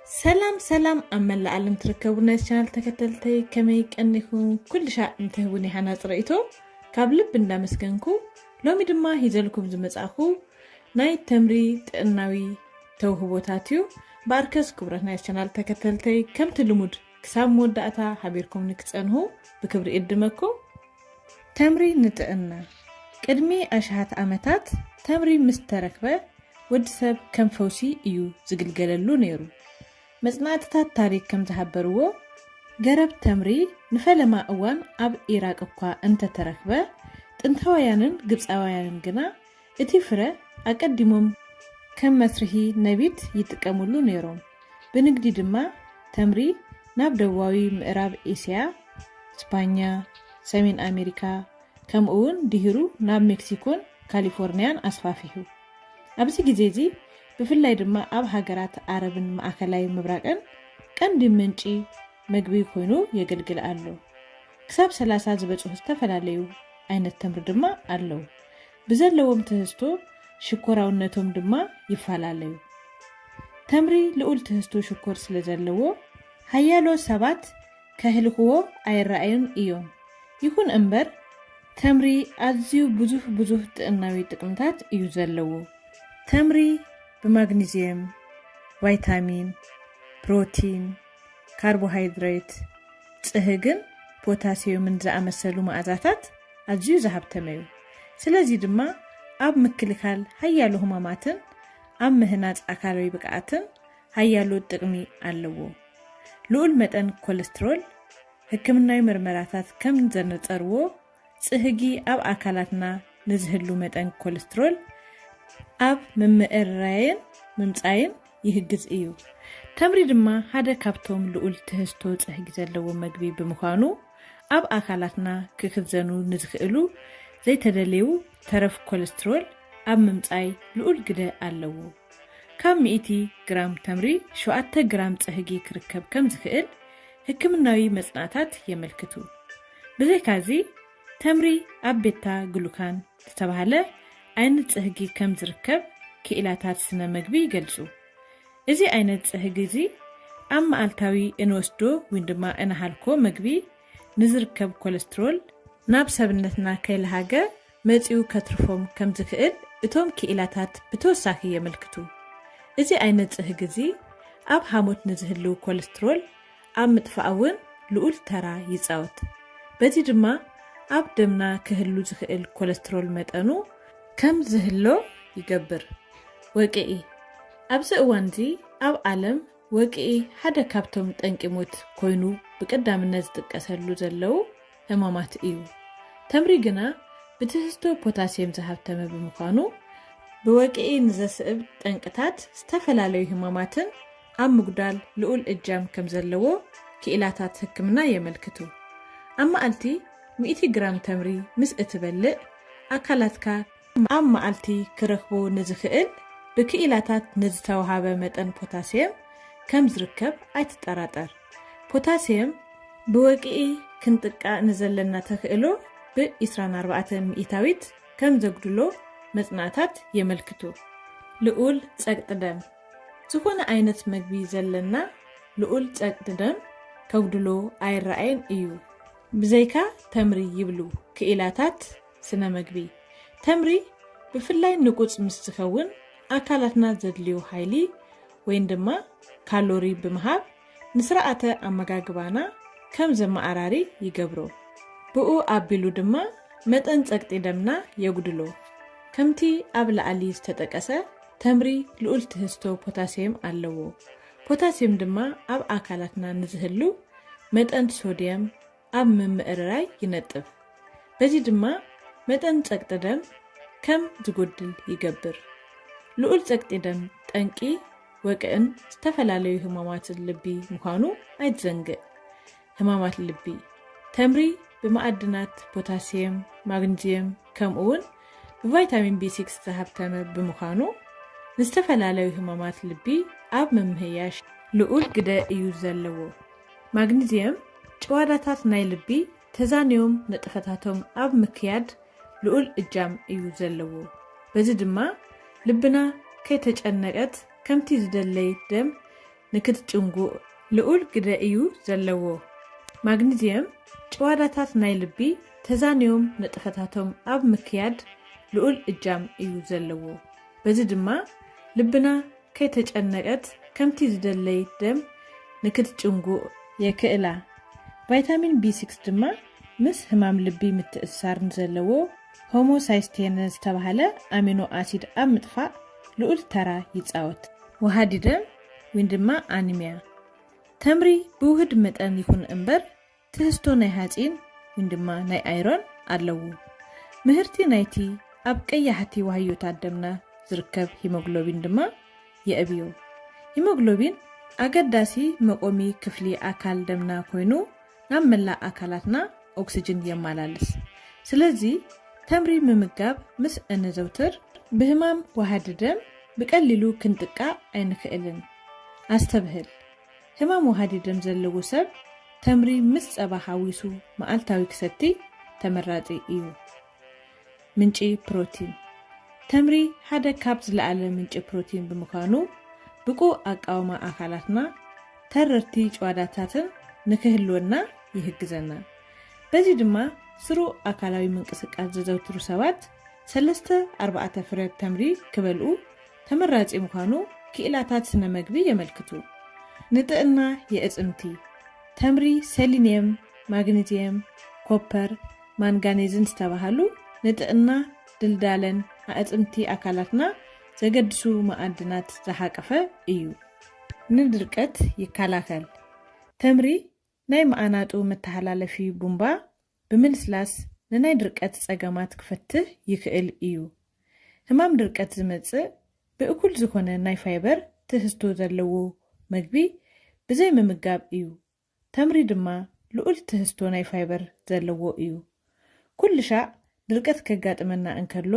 ሰላም ሰላም፣ ኣብ መላእ ዓለም ትርከቡ ናይ ቻናል ተከተልተይ፣ ከመይ ቀኒኹም? ኩሉ ሻዕ እንትህቡኒ ሃናፂ ርእይቶ ካብ ልቢ እንዳመስገንኩ፣ ሎሚ ድማ ሂዘልኩም ዝመጻኹ ናይ ተምሪ ጥዕናዊ ተውህቦታት እዩ። ብኣርከስ ክቡራት ናይ ቻናል ተከተልተይ፣ ከምቲ ልሙድ ክሳብ መወዳእታ ሃቢርኩም ንክጸንሁ ብክብሪ እድመኩም። ተምሪ ንጥዕና። ቅድሚ ኣሽሃት ዓመታት ተምሪ ምስ ተረክበ፣ ወዲ ሰብ ከም ፈውሲ እዩ ዝግልገለሉ ነይሩ። መጽናዕትታት ታሪክ ከም ዝሃበርዎ፣ ገረብ ተምሪ ንፈለማ እዋን ኣብ ኢራቅ እኳ እንተተረክበ፣ ጥንታውያንን ግብጻውያንን ግና እቲ ፍረ ኣቀዲሞም ከም መስርሒ ነቢት ይጥቀሙሉ ነይሮም። ብንግዲ ድማ ተምሪ ናብ ደቡባዊ ምዕራብ ኤስያ፣ ስፓኛ፣ ሰሜን ኣሜሪካ፣ ከምኡ እውን ድሂሩ ናብ ሜክሲኮን ካሊፎርኒያን ኣስፋፊሑ። ኣብዚ ግዜ እዚ ብፍላይ ድማ ኣብ ሃገራት ዓረብን ማእከላይ ምብራቅን ቀንዲ ምንጪ መግቢ ኮይኑ የገልግል ኣሎ። ክሳብ ሰላሳ ዝበጽሑ ዝተፈላለዩ ዓይነት ተምሪ ድማ ኣለዉ። ብዘለዎም ትህዝቶ ሽኮራውነቶም ድማ ይፈላለዩ። ተምሪ ልዑል ትህዝቶ ሽኮር ስለ ዘለዎ፣ ሓያሎ ሰባት ከህልኽዎ ኣይረኣዩን እዮም። ይኹን እምበር፣ ተምሪ ኣዝዩ ብዙሕ ብዙሕ ጥዕናዊ ጥቕምታት እዩ ዘለዎ። ተምሪ ብማግኒዝየም፣ ቫይታሚን፣ ፕሮቲን፣ ካርቦሃይድሬት፣ ጽህግን ፖታሲዮምን ዝኣመሰሉ መኣዛታት ኣዝዩ ዝሃብተመ እዩ። ስለዚ ድማ ኣብ ምክልኻል ሓያሎ ህማማትን ኣብ ምህናጽ ኣካላዊ ብቅዓትን ሓያሎ ጥቕሚ ኣለዎ። ልዑል መጠን ኮለስትሮል፣ ሕክምናዊ መርመራታት ከም ዘነጸርዎ፣ ጽህጊ ኣብ ኣካላትና ንዝህሉ መጠን ኮለስትሮል ኣብ ምምእራይን ምምጻይን ይህግዝ እዩ። ተምሪ ድማ ሓደ ካብቶም ልዑል ትህዝቶ ጽህጊ ዘለዎ መግቢ ብምዃኑ፣ ኣብ ኣካላትና ክኽዘኑ ንዝኽእሉ ዘይተደለዩ ተረፍ ኮለስትሮል ኣብ ምምጻይ ልዑል ግደ ኣለዎ። ካብ ሚእቲ ግራም ተምሪ ሸውዓተ ግራም ጽህጊ ክርከብ ከም ዝኽእል ሕክምናዊ መጽናዕታት የመልክቱ። ብዘይካዚ፣ ተምሪ ኣብ ቤታ ግሉካን ዝተባህለ ዓይነት ጽህጊ ከም ዝርከብ ክኢላታት ስነ መግቢ ይገልጹ። እዚ ዓይነት ጽህጊ እዚ ኣብ መዓልታዊ እንወስዶ ወይ ድማ እንሃልኮ መግቢ ንዝርከብ ኮለስትሮል ናብ ሰብነትና ከይለሃገ መጺኡ ከትርፎም ከም ዝኽእል እቶም ክኢላታት ብተወሳኺ የመልክቱ። እዚ ዓይነት ጽህጊ እዚ ኣብ ሃሞት ንዝህልው ኮለስትሮል ኣብ ምጥፋእ እውን ልዑል ተራ ይጻወት። በዚ ድማ ኣብ ደምና ክህሉ ዝኽእል ኮለስትሮል መጠኑ ከም ዝህሎ ይገብር። ወቅዒ። ኣብዚ እዋን እዚ ኣብ ዓለም ወቅዒ ሓደ ካብቶም ጠንቂ ሞት ኮይኑ ብቀዳምነት ዝጥቀሰሉ ዘለዉ ሕማማት እዩ። ተምሪ ግና ብትህዝቶ ፖታሲየም ዝሃብተመ ብምዃኑ፣ ብወቅዒ ንዘስዕብ ጠንቅታት ዝተፈላለዩ ሕማማትን ኣብ ምጉዳል ልዑል እጃም ከም ዘለዎ ክኢላታት ሕክምና የመልክቱ። ኣብ መዓልቲ ሚእቲ ግራም ተምሪ ምስ እትበልዕ፣ ኣካላትካ ኣብ መዓልቲ ክረኽቦ ንዝኽእል ብክኢላታት ንዝተወሃበ መጠን ፖታሲየም ከም ዝርከብ ኣይትጠራጠር። ፖታሲየም ብወግዒ ክንጥቃ ንዘለና ተኽእሎ ብ ዕስራን ኣርባዕተን ሚእታዊት ከም ዘጉድሎ መጽናዕታት የመልክቱ። ልዑል ጸቕጢ ደም። ዝኾነ ዓይነት መግቢ ዘለና ልዑል ጸቕጢ ደም ከጉድሎ ኣይረኣይን እዩ። ብዘይካ ተምሪ ይብሉ ክኢላታት ስነ መግቢ። ተምሪ ብፍላይ ንቁጽ ምስ ዝኸውን ኣካላትና ዘድልዮ ሓይሊ ወይን ድማ ካሎሪ ብምሃብ ንስርዓተ ኣመጋግባና ከም ዘመዓራሪ ይገብሮ። ብኡ ኣቢሉ ድማ መጠን ጸቕጢ ደምና የጉድሎ። ከምቲ ኣብ ላዕሊ ዝተጠቀሰ፣ ተምሪ ልዑል ትህዝቶ ፖታሲየም ኣለዎ። ፖታሲየም ድማ ኣብ ኣካላትና ንዝህሉ መጠን ሶድየም ኣብ ምምእርራይ ይነጥፍ። በዚ ድማ መጠን ጸቕጢ ደም ከም ዝጎድል ይገብር። ልዑል ጸቕጢ ደም ጠንቂ ወቅዕን ዝተፈላለዩ ህማማትን ልቢ ምዃኑ ኣይትዘንግዕ። ህማማት ልቢ። ተምሪ ብመኣድናት ፖታሲየም፣ ማግኒዝየም፣ ከምኡ እውን ብቫይታሚን ቢ ሲክስ ዝሃብተመ ብምዃኑ፣ ንዝተፈላለዩ ህማማት ልቢ ኣብ ምምህያሽ ልዑል ግደ እዩ ዘለዎ። ማግኒዝየም ጭዋዳታት ናይ ልቢ ተዛንዮም ንጥፈታቶም ኣብ ምክያድ ልዑል እጃም እዩ ዘለዎ። በዚ ድማ ልብና ከይተጨነቀት ከምቲ ዝደለየት ደም ንክትጭንጉእ ልዑል ግደ እዩ ዘለዎ። ማግኒዝየም ጭዋዳታት ናይ ልቢ ተዛንዮም ንጥፈታቶም ኣብ ምክያድ ልዑል እጃም እዩ ዘለዎ። በዚ ድማ ልብና ከይተጨነቀት ከምቲ ዝደለይ ደም ንክትጭንጉእ የክእላ። ቫይታሚን ቢ ሲክስ ድማ ምስ ህማም ልቢ ምትእስሳር ንዘለዎ ሆሞሳይስቴነ ዝተባህለ ኣሚኖ ኣሲድ ኣብ ምጥፋእ ልዑል ተራ ይጻወት። ወሃዲ ደም ወይን ድማ ኣኒሚያ። ተምሪ ብውህድ መጠን ይኹን እምበር ትህዝቶ ናይ ሃጺን ወይን ድማ ናይ ኣይሮን ኣለዎ። ምህርቲ ናይቲ ኣብ ቀያሕቲ ዋህዮታት ደምና ዝርከብ ሂሞግሎቢን ድማ የዕብዮ። ሂሞግሎቢን ኣገዳሲ መቆሚ ክፍሊ ኣካል ደምና ኮይኑ ናብ መላእ ኣካላትና ኦክስጅን የመላልስ። ስለዚ ተምሪ ምምጋብ ምስ እነዘውትር ብህማም ወሃዲ ደም ብቀሊሉ ክንጥቃዕ ኣይንክእልን። ኣስተብህል፣ ህማም ወሃዲ ደም ዘለዎ ሰብ ተምሪ ምስ ጸባ ሓዊሱ መዓልታዊ ክሰቲ ተመራጺ እዩ። ምንጪ ፕሮቲን። ተምሪ ሓደ ካብ ዝለዓለ ምንጪ ፕሮቲን ብምዃኑ ብቁ ኣቃውማ ኣካላትና ተረርቲ ጭዋዳታትን ንክህልወና ይህግዘና። በዚ ድማ ስሩዕ ኣካላዊ ምንቅስቃስ ዘዘውትሩ ሰባት ሰለስተ ኣርባዕተ ፍረ ተምሪ ክበልኡ ተመራጺ ምዃኑ ክኢላታት ስነ መግቢ የመልክቱ። ንጥዕና የእጽምቲ። ተምሪ ሰሊንየም፣ ማግኒዝየም፣ ኮፐር፣ ማንጋኔዝን ዝተባሃሉ ንጥዕና ድልዳለን ኣእጽምቲ ኣካላትና ዘገድሱ መኣድናት ዝሓቀፈ እዩ። ንድርቀት ይከላኸል። ተምሪ ናይ መኣናጡ መተሓላለፊ ቡምባ ብምልስላስ ንናይ ድርቀት ጸገማት ክፈትህ ይኽእል እዩ። ህማም ድርቀት ዝመጽእ ብእኩል ዝኾነ ናይ ፋይበር ትህዝቶ ዘለዎ መግቢ ብዘይ ምምጋብ እዩ። ተምሪ ድማ ልዑል ትህዝቶ ናይ ፋይበር ዘለዎ እዩ። ኩሉ ሻዕ ድርቀት ከጋጥመና እንከሎ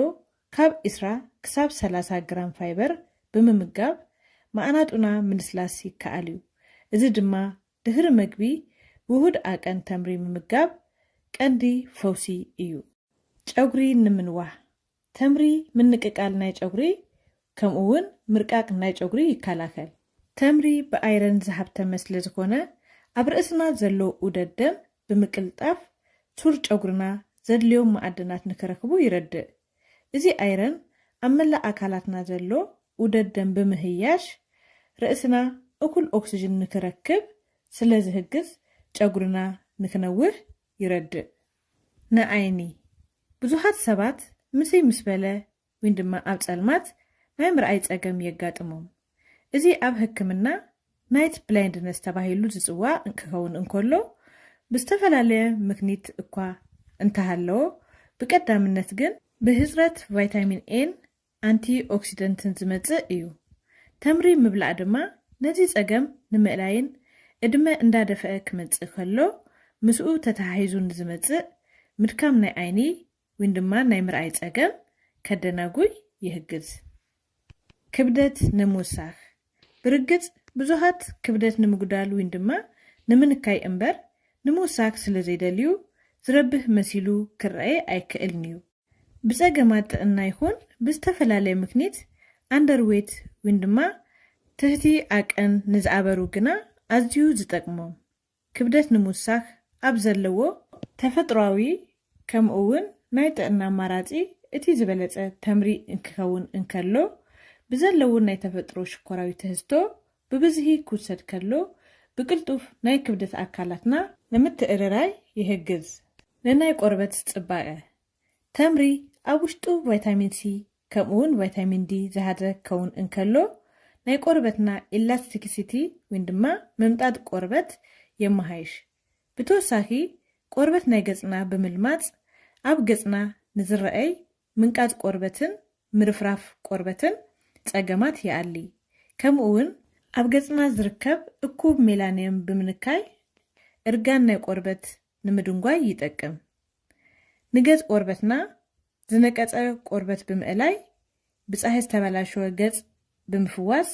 ካብ ዒስራ ክሳብ ሰላሳ ግራም ፋይበር ብምምጋብ መኣናጡና ምልስላስ ይከኣል እዩ። እዚ ድማ ድህሪ መግቢ ውሁድ ኣቀን ተምሪ ምምጋብ ቀንዲ ፈውሲ እዩ። ጨጉሪ ንምንዋህ። ተምሪ ምንቅቃል ናይ ጨጉሪ ከምኡ እውን ምርቃቅ ናይ ጨጉሪ ይከላኸል። ተምሪ ብኣይረን ዝሃብተመ ስለ ዝኾነ ኣብ ርእስና ዘሎ ኡደት ደም ብምቅልጣፍ ሱር ጨጉርና ዘድልዮም መኣድናት ንክረክቡ ይረድእ። እዚ ኣይረን ኣብ መላእ ኣካላትና ዘሎ ኡደት ደም ብምህያሽ ርእስና እኩል ኦክስጅን ንክረክብ ስለ ዝህግዝ ጨጉርና ንክነውህ ይረድእ። ንዓይኒ። ብዙሃት ሰባት ምስይ ምስ በለ ወይን ድማ ኣብ ጸልማት ናይ ምርኣይ ጸገም የጋጥሞም። እዚ ኣብ ህክምና ናይት ብላይንድነስ ተባሂሉ ዝጽዋዕ እንክኸውን እንከሎ ብዝተፈላለየ ምክኒት እኳ እንተሃለዎ ብቀዳምነት ግን ብህጽረት ቫይታሚን ኤን ኣንቲ ኦክሲደንትን ዝመጽእ እዩ። ተምሪ ምብላዕ ድማ ነዚ ጸገም ንምእላይን እድመ እንዳደፈአ ክመጽእ ከሎ ምስኡ ተተሓሒዙ ንዝመጽእ ምድካም ናይ ዓይኒ ወይን ድማ ናይ ምርኣይ ጸገም ከደናጉይ ይህግዝ። ክብደት ንምውሳኽ። ብርግጽ ብዙሃት ክብደት ንምጉዳል ወይን ድማ ንምንካይ እምበር ንምውሳኽ ስለ ዘይደልዩ ዝረብህ መሲሉ ክረኣይ ኣይክእልን እዩ። ብጸገማት ጥዕና ይኹን ብዝተፈላለየ ምክኒት ኣንደርዌት ወይን ድማ ትህቲ ኣቀን ንዝኣበሩ ግና ኣዝዩ ዝጠቅሞም። ክብደት ንምውሳኽ ኣብ ዘለዎ ተፈጥሮኣዊ ከምኡ እውን ናይ ጥዕና ኣማራጺ እቲ ዝበለጸ ተምሪ እንክኸውን እንከሎ ብዘለዎ ናይ ተፈጥሮ ሽኮራዊ ትህዝቶ ብብዝሂ ክውሰድ ከሎ ብቅልጡፍ ናይ ክብደት ኣካላትና ንምትእርራይ ይህግዝ። ንናይ ቆርበት ጽባቐ። ተምሪ ኣብ ውሽጡ ቫይታሚን ሲ ከምኡ እውን ቫይታሚን ዲ ዝሃዘ ክኸውን እንከሎ ናይ ቆርበትና ኢላስቲክሲቲ ወይን ድማ ምምጣጥ ቆርበት የመሃይሽ። ብተወሳኺ ቆርበት ናይ ገጽና ብምልማጽ ኣብ ገጽና ንዝረኣይ ምንቃጽ ቆርበትን ምርፍራፍ ቆርበትን ጸገማት ይኣሊ። ከምኡ እውን ኣብ ገጽና ዝርከብ እኩብ ሜላኒየም ብምንካይ እርጋን ናይ ቆርበት ንምድንጓይ ይጠቅም። ንገጽ ቆርበትና ዝነቀጸ ቆርበት ብምእላይ፣ ብጻሂ ዝተበላሸወ ገጽ ብምፍዋስ፣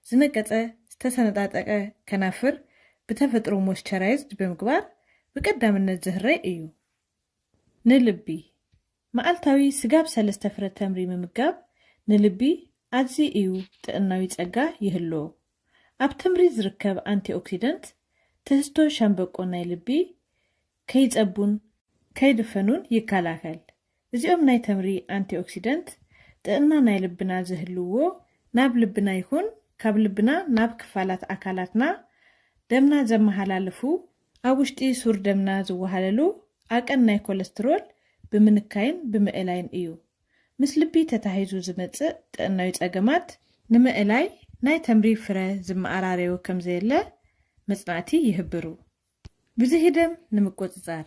ዝነቀጸ ዝተሰነጣጠቀ ከናፍር ብተፈጥሮ ሞይስቸራይዝድ ብምግባር ብቀዳምነት ዝህረይ እዩ። ንልቢ። መዓልታዊ ስጋብ ሰለስተ ፍረ ተምሪ ምምጋብ ንልቢ ኣዝዩ እዩ ጥዕናዊ ጸጋ ይህልዎ። ኣብ ተምሪ ዝርከብ ኣንቲኦክሲደንት ትህዝቶ ሻምበቆ ናይ ልቢ ከይጸቡን ከይድፈኑን ይከላኸል። እዚኦም ናይ ተምሪ ኣንቲኦክሲደንት ጥዕና ናይ ልብና ዝህልዎ፣ ናብ ልብና ይኹን ካብ ልብና ናብ ክፋላት ኣካላትና ደምና ዘመሃላልፉ፣ ኣብ ውሽጢ ሱር ደምና ዝወሃለሉ ኣቀን ናይ ኮለስትሮል ብምንካይን ብምእላይን እዩ። ምስ ልቢ ተታሂዙ ዝመጽእ ጥዕናዊ ጸገማት ንምእላይ ናይ ተምሪ ፍረ ዝመኣራረዮ ከም ዘየለ መጽናዕቲ ይህብሩ። ብዝሂ ደም ንምቁጽጻር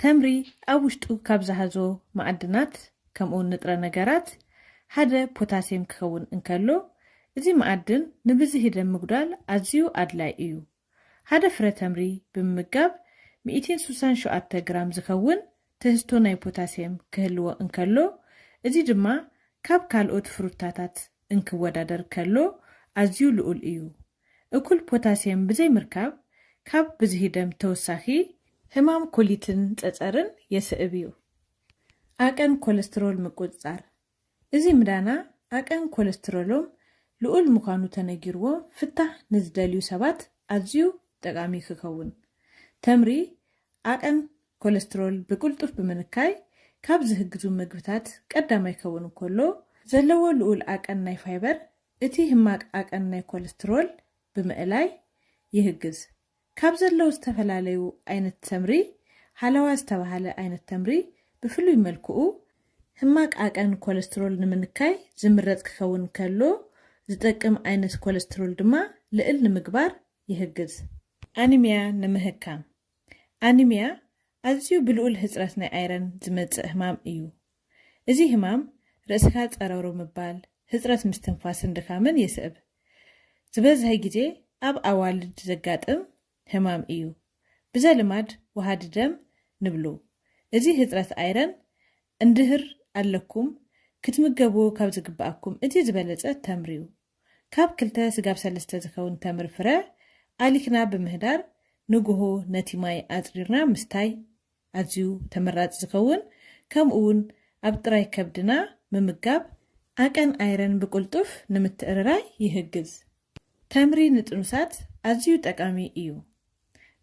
ተምሪ ኣብ ውሽጡ ካብ ዝሃዞ ማዕድናት ከምኡውን ንጥረ ነገራት ሓደ ፖታሲየም ክኸውን እንከሎ፣ እዚ መኣድን ንብዝሂ ደም ምጉዳል ኣዝዩ ኣድላይ እዩ። ሓደ ፍረ ተምሪ ብምምጋብ ሚእትን ስሳን ሸውዓተ ግራም ዝኸውን ትህዝቶ ናይ ፖታሲየም ክህልዎ እንከሎ፣ እዚ ድማ ካብ ካልኦት ፍሩታታት እንክወዳደር ከሎ ኣዝዩ ልኡል እዩ። እኩል ፖታሲየም ብዘይምርካብ ካብ ብዝሂ ደም ተወሳኺ ህማም ኮሊትን ጸጸርን የስዕብ እዩ። ኣቀን ኮለስትሮል ምቁጽጻር። እዚ ምዳና ኣቀን ኮለስትሮሎም ልኡል ምዃኑ ተነጊርዎም ፍታሕ ንዝደልዩ ሰባት ኣዝዩ ጠቃሚ ክኸውን። ተምሪ ኣቀን ኮለስትሮል ብቅልጡፍ ብምንካይ ካብ ዝህግዙ ምግብታት ቀዳማይ ክኸውን እንከሎ፣ ዘለዎ ልኡል ኣቀን ናይ ፋይበር እቲ ህማቅ ኣቀን ናይ ኮለስትሮል ብምእላይ ይህግዝ። ካብ ዘለዉ ዝተፈላለዩ ዓይነት ተምሪ፣ ሃለዋ ዝተባህለ ዓይነት ተምሪ ብፍሉይ መልክኡ ህማቅ ኣቀን ኮለስትሮል ንምንካይ ዝምረጽ ክኸውን ከሎ፣ ዝጠቅም ዓይነት ኮለስትሮል ድማ ልዕል ንምግባር ይህግዝ። ኣኒሚያ ንምህካም። ኣኒሚያ ኣዝዩ ብልኡል ህጽረት ናይ ኣይረን ዝመጽእ ህማም እዩ። እዚ ህማም ርእስኻ ጸረሩ ምባል፣ ህጽረት ምስትንፋስን ድኻምን የስዕብ። ዝበዝሐ ግዜ ኣብ ኣዋልድ ዘጋጥም ህማም እዩ። ብዘልማድ ወሃዲ ደም ንብሉ። እዚ ህጽረት ኣይረን እንድህር ኣለኩም፣ ክትምገብዎ ካብ ዝግብኣኩም እቲ ዝበለጸ ተምሪ እዩ። ካብ ክልተ ስጋብ ሰለስተ ዝኸውን ተምሪ ፍረ ኣሊኽና ብምህዳር ንግሆ ነቲ ማይ ኣጽሪርና ምስታይ ኣዝዩ ተመራጺ ዝኸውን፣ ከምኡ እውን ኣብ ጥራይ ከብድና ምምጋብ ኣቀን ኣይረን ብቅልጡፍ ንምትዕርራይ ይህግዝ። ተምሪ ንጥኑሳት ኣዝዩ ጠቃሚ እዩ።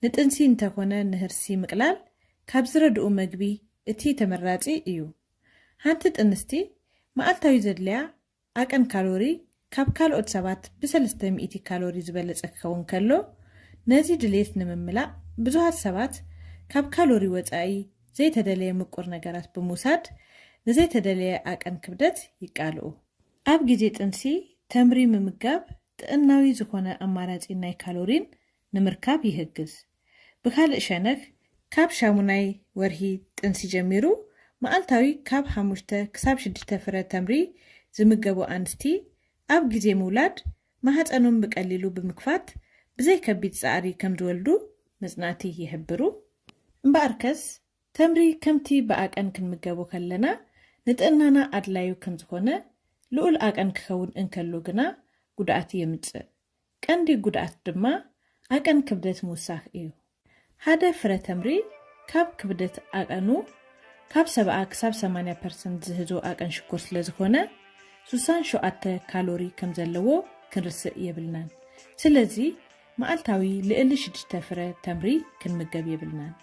ንጥንሲ እንተኾነ ንህርሲ ምቅላል ካብ ዝረድኡ መግቢ እቲ ተመራጺ እዩ። ሓንቲ ጥንስቲ መዓልታዊ ዘድልያ ኣቀን ካሎሪ ካብ ካልኦት ሰባት ብሰለስተ ሚእቲ ካሎሪ ዝበለጸ ክኸውን ከሎ፣ ነዚ ድሌት ንምምላእ ብዙሃት ሰባት ካብ ካሎሪ ወጻኢ ዘይተደለየ ምቁር ነገራት ብምውሳድ ንዘይተደለየ ኣቀን ክብደት ይቃልኡ። ኣብ ግዜ ጥንሲ ተምሪ ምምጋብ ጥዕናዊ ዝኾነ ኣማራጺ ናይ ካሎሪን ንምርካብ ይህግዝ። ብካልእ ሸነኽ፣ ካብ ሻሙናይ ወርሒ ጥንሲ ጀሚሩ መዓልታዊ ካብ ሓሙሽተ ክሳብ ሽዱሽተ ፍረ ተምሪ ዝምገቡ ኣንስቲ ኣብ ግዜ ምውላድ ማህጸኖም ብቀሊሉ ብምክፋት ብዘይ ከቢድ ጻዕሪ ከም ዝወልዱ መጽናዕቲ ይሕብሩ። እምበኣርከስ፣ ተምሪ ከምቲ ብኣቀን ክንምገቦ ከለና ንጥዕናና ኣድላዩ ከም ዝኾነ፣ ልኡል ኣቀን ክኸውን እንከሎ ግና ጉድኣት የምጽእ። ቀንዲ ጉድኣት ድማ ኣቀን ክብደት ምውሳኽ እዩ። ሓደ ፍረ ተምሪ ካብ ክብደት ኣቀኑ ካብ ሰብዓ ክሳብ ሰማንያ ፐርሰንት ዝህዞ ኣቀን ሽኮር ስለ ዝኾነ፣ ስሳን ሸውዓተ ካሎሪ ከም ዘለዎ ክንርስእ የብልናን። ስለዚ መዓልታዊ ልዕሊ ሽዱሽተ ፍረ ተምሪ ክንምገብ የብልናን።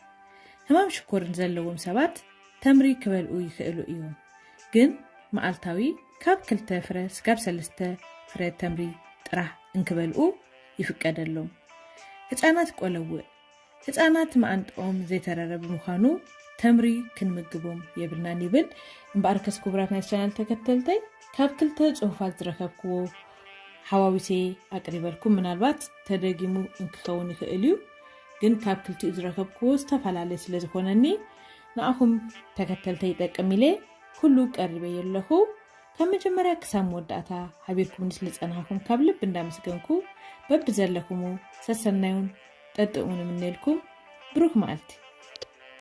ህማም ሽኮር ዘለዎም ሰባት ተምሪ ክበልኡ ይኽእሉ እዮም፣ ግን መዓልታዊ ካብ ክልተ ፍረ ስጋብ ሰለስተ ፍረ ተምሪ ጥራሕ እንክበልኡ ይፍቀደሎም። ህፃናት ቆለውእ። ህፃናት መዓንጥኦም ዘይተረረ ብምዃኑ ተምሪ ክንምግቦም የብልናን ይብል። እምበኣርከስ ክቡራት ናይ ቻናል ተከተልተይ፣ ካብ ክልተ ጽሑፋት ዝረከብክዎ ሓዋዊሰ ኣቅሪበልኩም። ምናልባት ተደጊሙ እንክኸውን ይኽእል እዩ፣ ግን ካብ ክልቲኡ ዝረከብክዎ ዝተፈላለየ ስለ ዝኾነኒ ንኣኹም ተከተልተይ ይጠቅም ኢለ ኩሉ ቀሪበዮ ኣለኹ። ካብ መጀመርያ ክሳብ መወዳእታ ሓቢርኩምኒ ስለ ዝጸናሕኩም ካብ ልቢ እንዳመስገንኩ፣ በብዘለኹሙ ሰሰናዩን ጠጥእሙን እምነልኩም። ብሩክ መዓልቲ።